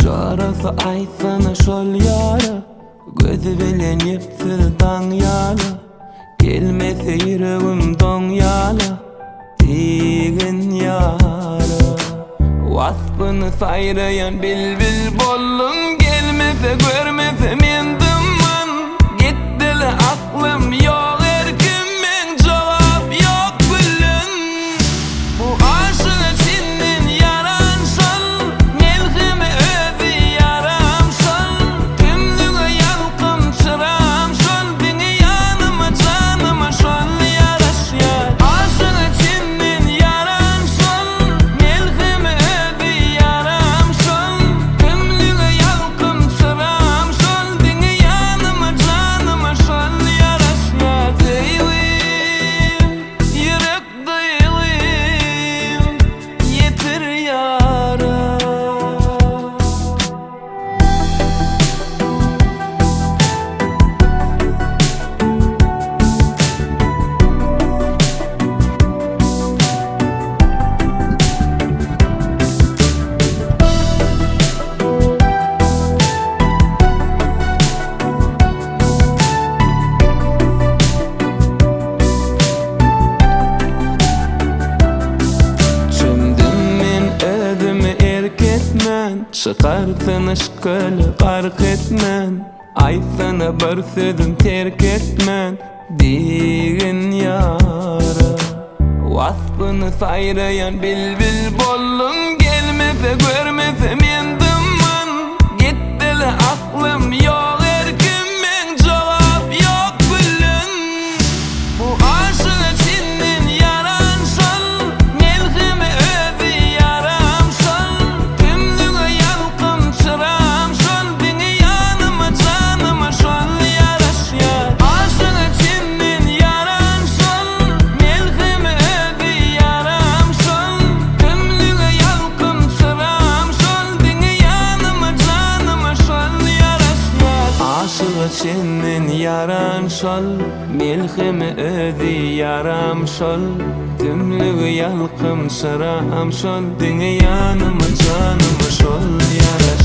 Jorasy aýtsana şol ýara, Gözi bilen ýüpsüz daň ýala, Gelmese ýüregim doňýala, Diýgin ýara. Waspyny saýraýan bilbil boldum, Gelmese görmese men dymman, Gitdile aklym ýok erkim meň, Jogap ýok gülüm. Bu aşyga çenden ýaran şol, Melhemi özi ýaram şol, Tümlüge ýalkym çyram şol, Diňe ýanyma janyma şol ýaraşýar. Aşyga çenden ýaran şol, Melhemi özi ýaram şol, Tümlüge ýalkym çyram şol, Diňe ýanyma janyma şol ýaraşýar. Söýgim, ýürek Duýgym ýetir ýara. Çümdüm men özümi erk etmän, Çykarsyn yşk köle gark etmän, Aýtsana bir sözüm terk etmän, Diýgin ýara. Waspyny saýraýan bilbil boldum, Gelmese görmese men dymman, Gitdile aklym ýok erkim meň, Jogap ýok gülüm. Bu aşyga çenden ýaran şol, Melhemi özi ýaram şol, Tümlüge ýalkym çyram şol, Diňe ýanyma janyma şol ýaraşýar. Aşyga çenden ýaran şol, Melhemi özi ýaram şol, Tümlüge ýalkym çyram şol, Diňe ýanyma janyma şol ýaraşýar. Aşyga çenden ýaran şol, Melhemi özi ýaram şol, Tümlügi ýalkym çyram şol, Diňe ýanyma janyma şol ýaraşýar.